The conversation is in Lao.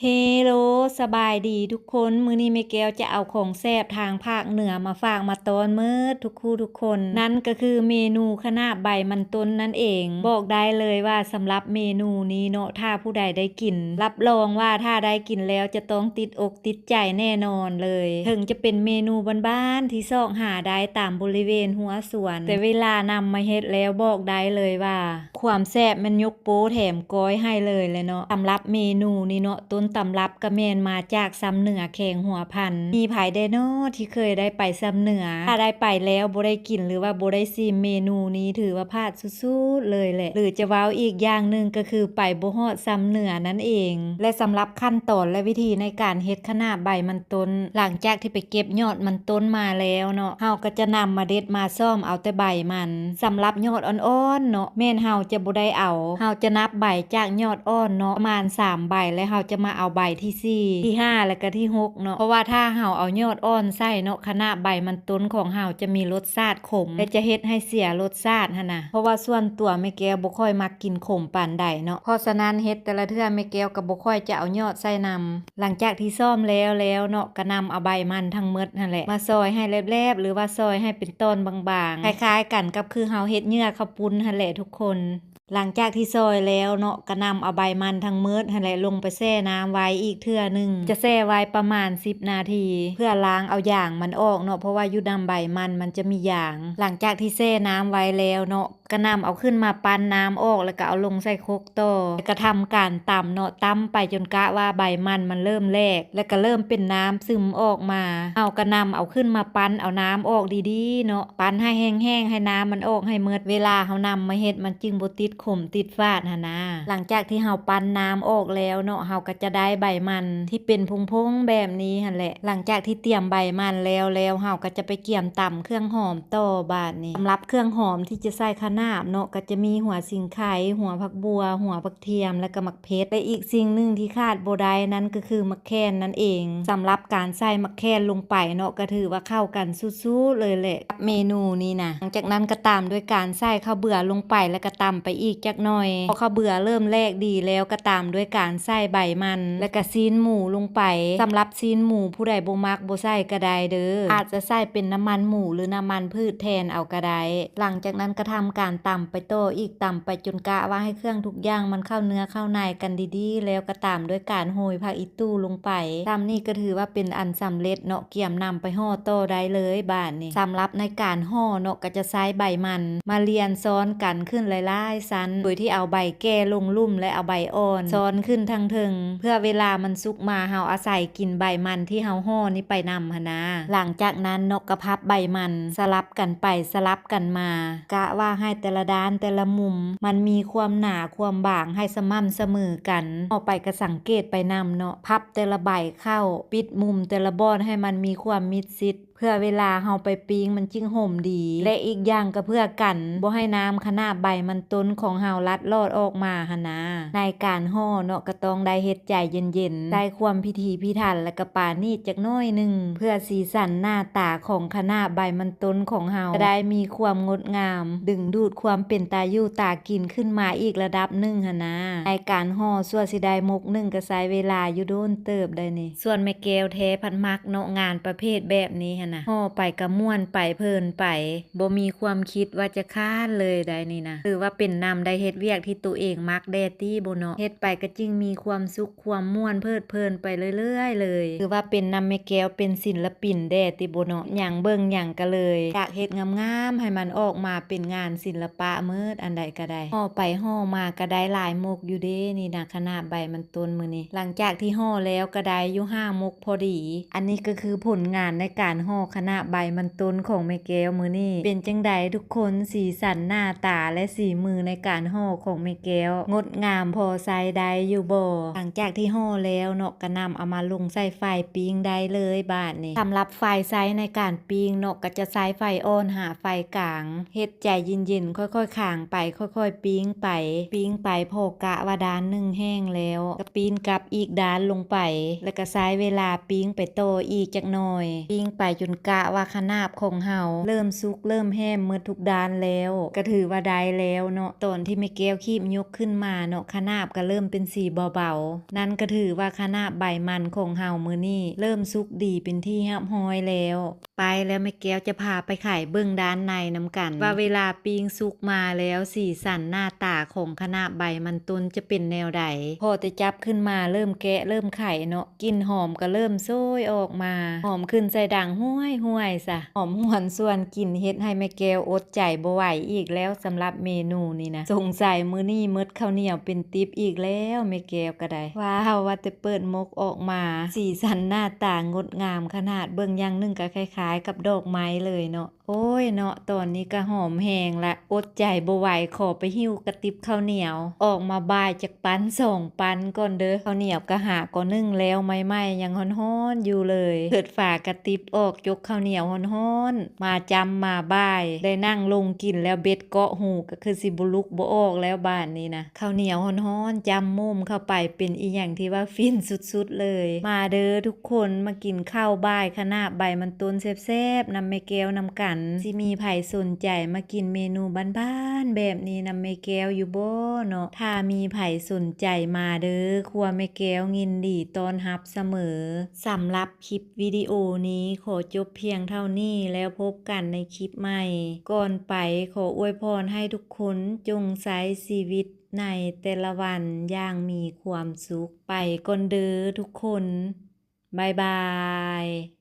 ເຮໂລ ສະບາຍດີທຸກຄົນ, ມື້ນີ້ແມ່ແກ້ວຈະເອົາຂອງແຊບທາງພາກເໜືອມາຝາກມາຕ້ອນເໝິດທຸກຄູ່ທຸກຄົນ, ນັ້ນກໍຄືເມນູຂະໜາບໃບມັນຕົ້ນນັ້ນເອງ. ບອກໄດ້ເລີຍວ່າສຳລັບເມນູນີ້ເນາະ, ຖ້າຜູ້ໃດໄດ້ກິນ ຮັບຮອງວ່າຖ້າໄດ້ກິນແລ້ວຈະຕ້ອງຕິດອົກຕິດໃຈແນ່ນອນເລີຍ. ເຖິງຈະເປັນເມນູບ້ານໆທີ່ຊອກຫາໄດ້ຕາມບໍລິເວນຮົ້ວສວນ, ແຕ່ເວລານຳມາເຮັດແລ້ວບອກໄດ້ເລີຍວ່າ ຄວາມແຊບແມ່ນຍົກໂປ້ແຖມກ້ອຍໃຫ້ເລີຍແຫຼະເນາະ. ສຳລັບເມນູນີ້ເນາະ, ຕົ້ນຕຳລັບກໍແມ່ນມາຈາກຊຳເໜືອແຂວງຫົວພັນ. ມີໃຜແດ່ເນາະທີ່ເຄີຍໄດ້ໄປຊຳເໜືອ? ຖ້າໄດ້ໄປແລ້ວບໍ່ໄດ້ກິນ ຫຼືວ່າບໍ່ໄດ້ຊີມເມນູນີ້ ຖືວ່າພາດສຸດໆເລີຍແຫຼະ. ຫຼືຈະເວົ້າອີກຢ່າງໜຶ່ງກໍຄືໄປບໍ່ຮອດຊຳເໜືອນັ້ນເອງ. ແລະສຳລັບຂັ້ນຕອນ ແລະວິທີໃນການເຮັດຂະໜາບໃບມັນ ຕົ້ນ. ຫຼັງຈາກທີ່ໄປເກັບຍອດມັນຕົ້ນມາແລ້ວເນາະ, ເຮົາກໍຈະນຳມາເດັດມາຊ້ອມເອົາແຕ່ໃບມັນ. ສຳລັບຍອດອ່ອນໆເນາະ, ແມ່ນເຮົາຈະບໍ່ໄດ້ເອົາ, ເຮົາຈະນັບໃບຈາກຍອດອ່ອນເນາະ, ປະມານສາມໃບ, ແລ້ວເຮົາຈະມາເອົາໃບທີສີ່ ທີຫ້າ ແລ້ວກໍທີຫົກເນາະ. ເພາະວ່າຖ້າເຮົາເອົາຍອດອ່ອນໃສ່ເນາະ, ຂະໜາບໃບມັນຕົ້ນຂອງເຮົາຈະມີລົດຊາດ ຂົມ ແລະຈະເຮັດໃຫ້ເສຍລົດຊາດຫັ້ນນະ. ເພາະວ່າສ່ວນຕົວແມ່ແກ້ວບໍ່ຄ່ອຍມັກກິນຂົມປານໃດເນາະ, ເພາະສະນັ້ນເຮັດແຕ່ລະເທື່ອແມ່ແກ້ວກໍບໍ່ຄ່ອຍຈະເອົາຍອດໃສ່ນຳ. ຫຼັງຈາກທີ່ຊ້ອມແລ້ວແລ້ວເນາະ, ກໍນຳເອົາໃບມັນທັງໝົດຫັ້ນແຫຼະ ມາຊອຍໃຫ້ແຫຼບໆ ຫຼືວ່າຊອຍໃຫ້ເປັນຕອນບາງໆ, ຄ້າຍໆກັນກັບຄືເຮົາເຮັດເຫຍື່ອເຂົ້າປຸ້ນຫັ້ນແຫຼະທຸກຄົນ. ຫຼັງຈາກທີ່ຊອຍແລ້ວເນາະ, ກໍນຳເອົາໃບມັນທັງໝົດຫັ້ນແຫຼະ ລົງໄປແຊ່ນ້ຳໄວ້ອີກເທື່ອໜຶ່ງ. ຈະແຊ່ໄວ້ປະມານສິບນາທີ ເພື່ອລ້າງເອົາຢາງມັນອອກເນາະ, ເພາະວ່າຢູ່ນຳໃບມັນ ມັນຈະມີຢາງ. ຫຼັງຈາກທີ່ແຊ່ນ້ຳໄວ້ແລ້ວເນາະ, ກໍນຳເອົາຂຶ້ນມາປັ່ນນ້ຳອອກ ແລ້ວກໍເອົາລົງໃສ່ຄົກຕໍ່ ແລ້ວກໍທຳການຕຳເນາະ, ຕຳໄປຈົນກະວ່າໃບມັນມັນເລີ່ມແຫຼກ ແລ້ວກໍເລີ່ມເປັນນ້ຳຊຶມອອກມາ. ເຮົາກໍນຳເອົາຂຶ້ນມາປັ່ນເອົານ້ຳອອກດີໆເນາະ, ປັ່ນໃຫ້ແຫ້ງໆ ໃຫ້ນ້ຳມັນອອກໃຫ້ໝົດ. ເວລາເຮົານຳມາເຮັດ ມັນຈຶ່ງບໍ່ຕິດຂົມຕິດຟາດຫັ້ນນາ. ຫຼັງຈາກທີ່ເຮົາປັ່ນນ້ຳອອກແລ້ວເນາະ, ເຮົາກໍຈະໄດ້ໃບມັນທີ່ເປັນພົງໆແບບນີ້ຫັ້ນແຫຼະ. ຫຼັງຈາກທີ່ຕຽມໃບມັນແລ້ວແລ້ວ, ເຮົາກໍຈະໄປກຽມຕຳເຄື່ອງຫອມ ຕໍ່ບາດນີ້. ສຳລັບເຄື່ອງຫອມທີ່ຈະໃສ່ຂະໜາບເນາະ, ກໍຈະມີຫົວສີໄຄ, ຫົວຜັກບົ່ວ, ຫົວຜັກທຽມ ແລະກໍໝາກເຜັດ. ແລະອີກສິ່ງໜຶ່ງທີ່ຂາດບໍ່ໄດ້ນັ້ນກໍຄືໝາກແຂ່ນນັ້ນເອງ. ສຳລັບການໃສ່ໝາກແຂ່ນລົງໄປເນາະ, ກໍຖືວ່າເຂົ້າກັນສຸດໆເລີຍແຫຼະກັບເມນູນີ້ນະ. ຫຼັງຈາກນັ້ນກໍຕາມດ້ວຍການໃສ່ເຂົ້າເບືອລົງໄປ ແລະກໍຕຳໄປອີກຈັກໜ່ອຍ. ພໍເຂົ້າເບືອເລີ່ມແຫຼກດີແລ້ວ, ກໍຕາມດ້ວຍການໃສ່ໃບມັນ ແລະກໍຊີ້ນໝູລົງໄປ. ສຳລັບຊີ້ນໝູ ຜູ້ໃດບໍ່ມັກບໍ່ໃສ່ກໍໄດ້ເດີ, ອາດຈະໃສ່ເປັນນ້ຳມັນໝູ ຫຼື ນ້ຳມັນພືດແທນເອົາກໍໄດ້. ຫຼັງຈາກນັ້ນກໍທຳການຕຳໄປຕໍ່ອີກ, ຕຳໄປຈົນກະວ່າໃຫ້ເຄື່ອງທຸກຢ່າງມັນເຂົ້າເນື້ອເຂົ້າໃນກັນດີໆ ແລ້ວກໍຕາມດ້ວຍການໂຮຍຜັກອີຕູ່ລົງໄປ. ສ່ຳນີ້ກໍຖືວ່າເປັນອັນສຳເລັດເນາະ, ກຽມນຳໄປຫໍ່ຕໍ່ໄດ້ເລີຍບາດນີ້. ສຳລັບໃນການຫໍ່ເນາະ, ກໍຈະໃຊ້ໃບມັນມາລຽນຊ້ອນກັນຂຶ້ນຫຼາຍໆຊັ້ນ, ໂດຍທີ່ເອົາໃບແກ່ລົງລຸ່ມ ແລະເອົາໃບອ່ອນຊ້ອນຂຶ້ນທາງເທິງ, ເພື່ອເວລາມັນສຸກມາ ເຮົາອາໄສ ກິນໃບມັນທີ່ເຮົາຫໍ່ນີ້ໄປນຳຫັ້ນນາ. ຫຼັງຈາກນັ້ນເນາະ, ກໍພັບໃບມັນສະຫຼັບກັນໄປສະຫຼັບກັນມາ, ກະວ່າໃຫ້ແຕ່ລະດ້ານແຕ່ລະມຸມມັນມີຄວາມໜາຄວາມບາງໃຫ້ສະໝ່ຳສະເໝີກັນ. ເຮົາໄປກໍສັງເກດໄປນຳເນາະ, ພັບແຕ່ລະໃບເຂົ້າ, ປິດມຸມແຕ່ລະບ່ອນໃຫ້ມັນມີຄວາມມິດຊິດ, ເພື່ອເວລາເຮົາໄປປີ້ງມັນຈຶ່ງຫົມດີ ແລະ ອີກຢ່າງກໍເພື່ອກັນບໍ່ໃຫ້ນ້ຳຂະໜາບໃບມັນຕົ້ນຂອງເຮົາລັດລອດອອກມາຫັ້ນນາ. ໃນການຫໍ່ເນາະ ກໍຕ້ອງໄດ້ເຮັດໃຈເຢັນໆ, ໃຊ້ຄວາມພິຖີພິຖັນ ແລະ ກໍປານີດຈັກໜ້ອຍໜຶ່ງ ເພື່ອສີສັນໜ້າຕາຂອງຂະໜາບໃບມັນຕົ້ນຂອງເຮົາຈະໄດ້ມີຄວາມງົດງາມ, ດຶງດູດຄວາມເປັນຕາຢູ່ຕາກິນຂຶ້ນມາອີກລະດັບໜຶ່ງຫັ້ນນາ. ໃນການຫໍ່ ຊົ່ວຊິໄດ້ມົກໜຶ່ງກໍໃຊ້ເວລາຢູ່ດົນເຕີບໄດ໋ນີ້. ສ່ວນແມ່ແກ້ວແທ້ພັດມັກເນາະ ງານປະເພດແບບນີ້ຫັ້ນນະ, ຫໍ່ໄປກໍມ່ວນໄປເພີນໄປ, ບໍ່ມີຄວາມຄິດວ່າຈະຄ້ານເລີຍໄດ໋ນີ້ນະ. ຖືວ່າເປັນນຳໄດ້ເຮັດວຽກທີ່ໂຕເອງມັກແດ່ຕິບໍ່ເນາະ, ເຮັດໄປກໍຈຶ່ງມີຄວາມສຸກຄວາມມ່ວນເພີດເພີນໄປເລື້ອຍໆເລີຍ. ຖືວ່າເປັນນຳແມ່ແກ້ວເປັນສິນລະປິນແດ່ຕິບໍ່ເນາະ, ຫຍັງເບິ່ງຫຍັງກໍເລີຍຢາກເຮັດງາມໆ ໃຫ້ມັນອອກມາເປັນງານສິນລະປະເໝິດ ອັນໃດກໍໄດ້. ຫໍ່ໄປຫໍ່ມາກໍໄດ້ຫຼາຍມົກຢູ່ເດ້ນີ້ນະ, ຂະໜາບໃບມັນ ຕົ້ນມື້ນີ້. ຫຼັງຈາກທີ່ຫໍ່ແລ້ວກໍໄດ້ຢູ່ຫ້າມົກພໍດີ. ອັນນີ້ກໍຄືຜົນງານໃນການຫໍ່ຂະໜາບໃບມັນຕົ້ນຂອງແມ່ແກ້ວມື້ນີ້. ເປັນຈັ່ງໃດທຸກຄົນ? ສີສັນໜ້າຕາ ແລະ ສີມືໃນການຫໍ່ຂອງແມ່ແກ້ວ ງົດງາມພໍໃຊ້ໄດ້ຢູ່ບໍ່? ຫຼັງຈາກທີ່ຫໍ່ແລ້ວເນາະ, ກໍນຳເອົາມາລົງໃສ່ໄຟປີ້ງໄດ້ເລີຍບາດນີ້. ສຳລັບໄຟໃຊ້ໃນການປີ້ງເນາະ, ກໍຈະໃຊ້ໄຟອ່ອນຫາໄຟກາງ. ເຮັດໃຈເຢັນໆ, ຄ່ອຍໆຄາງໄປ, ຄ່ອຍໆປີ້ງໄປ. ປີ້ງໄປພໍກະວ່າດ້ານໜຶ່ງແຫ້ງແລ້ວ, ກໍປີ້ນກັບອີກດ້ານລົງໄປ, ແລ້ວກໍໃຊ້ເວລາປີ້ງໄປຕໍ່ອີກຈັກໜ້ອຍ. ປີ້ງໄປຈົ ກະວ່າຂະໜາບຂອງເຮົາເລີ່ມສຸກເລີ່ມແຫ້ມໝົດທຸກດ້ານແລ້ວ ກະຖືວ່າໄດ້ແລ້ວເນາະ. ຕອນທີ່ແມ່ແກ້ວຄີບຍົກຂຶ້ນມາເນາະ ຂະໜາບກະເລີ່ມເປັນສີເບົາໆ ນັ້ນກະຖືວ່າຂະໜາບໃບມັນຂອງເຮົາມື້ນີ້ເລີ່ມສຸກດີເປັນທີ່ຮຽບຮ້ອຍແລ້ວ. ໄປແລ້ວ ແມ່ແກ້ວຈະພາໄປໄຂເບິ່ງດ້ານໃນນຳກັນ ວ່າເວລາປີ້ງສຸກມາແລ້ວ ສີສັນໜ້າຕາຂອງຂະໜາບໃບມັນຕົ້ນຈະເປັນແນວໃດ. ພໍແຕ່ຈັບຂຶ້ນມາເລີ່ມແກະເລີ່ມໄຂເນາະ ກິ່ນຫອມກໍເລີ່ມໂຊຍອອກມາ ຫອມຂຶ້ນໃສ່ດັງຫ້ວຍໆຊະ ຫອມຫວນຊວນກິ່ນ ເຮັດໃຫ້ແມ່ແກ້ວອົດໃຈບໍ່ໄຫວອີກແລ້ວ. ສຳລັບເມນູນີ້ນະ ສົງໄສມື້ນີ້ໝົດເຂົ້າໜຽວເປັນຕິບອີກແລ້ວ ແມ່ແກ້ວກໍໄດ້. ວ້າວ ວ່າແຕ່ເປີດໝົກອອກມາ ສີສັນໜ້າຕາງົດງາມຂະໜາດ ເບິ່ງຢ່າງໜຶ່ງກໍຄ້າຍໆກັບດອກໄມ້ເລີຍເນາະ. ໂອ້ຍເນາະ ຕອນນີ້ກະຫອມແຮງລະ ອົດໃຈບໍ່ໄຫວ ຂໍໄປຫິ້ວກະຕິບເຂົ້າໜຽວອອກມາບ່າຍຈັກປັ້ນສອງປັ້ນກ່ອນເດີ. ເຂົ້າໜຽວກະຫາກໍໜຶ້ງແລ້ວ ໃໝ່ໆຍັງຮ້ອນໆຢູ່ເລີຍ. ເປີດຝາກະຕິບອອກ ຈົກເຂົ້າໜຽວຮ້ອນໆ ມາຈ້ຳມາບ່າຍ ໄດ້ນັ່ງລົງກິນແລ້ວ ເບັດເກາະຫູ ກະຄືຊິບໍ່ລຸກບໍ່ອອກແລ້ວບາດນີ້ນະ. ເຂົ້າໜຽວຮ້ອນໆ ຈ້ຳໂມມເຂົ້າໄປ ເປັນອີ່ຫຍັງທີ່ວ່າຟິນສຸດໆເລີຍ. ມາເດີທຸກຄົນ ມາກິນເຂົ້າບ່າຍຂະໜາບໃບມັນຕົ້ນແຊບໆນຳແມ່ແກ້ວນຳກັນ. ຊິມີໃຜສົນໃຈມາກິນເມນູບ້ານໆແບບນີ້ນຳແມ່ແກ້ວຢູ່ບໍ່ເນາະ? ຖ້າມີໃຜສົນໃຈມາເດີ ຄົວແມ່ແກ້ວຍິນດີຕ້ອນຮັບສະເໝີ. ສຳລັບຄລິບວິດີໂອນີ້ ຂໍຈົບພຽງເທົ່ານີ້ ແລ້ວພົບກັນໃນຄລິບໃໝ່. ກ່ອນໄປ ຂໍອວຍພອນໃຫ້ທຸກຄົນຈົ່ງໃຊ້ຊີວິດ ໃນແຕ່ລະວັນຢ່າງມີຄວາມສຸກ. ໄປກ່ອນເດີທຸກຄົນ. ບາຍບາຍ.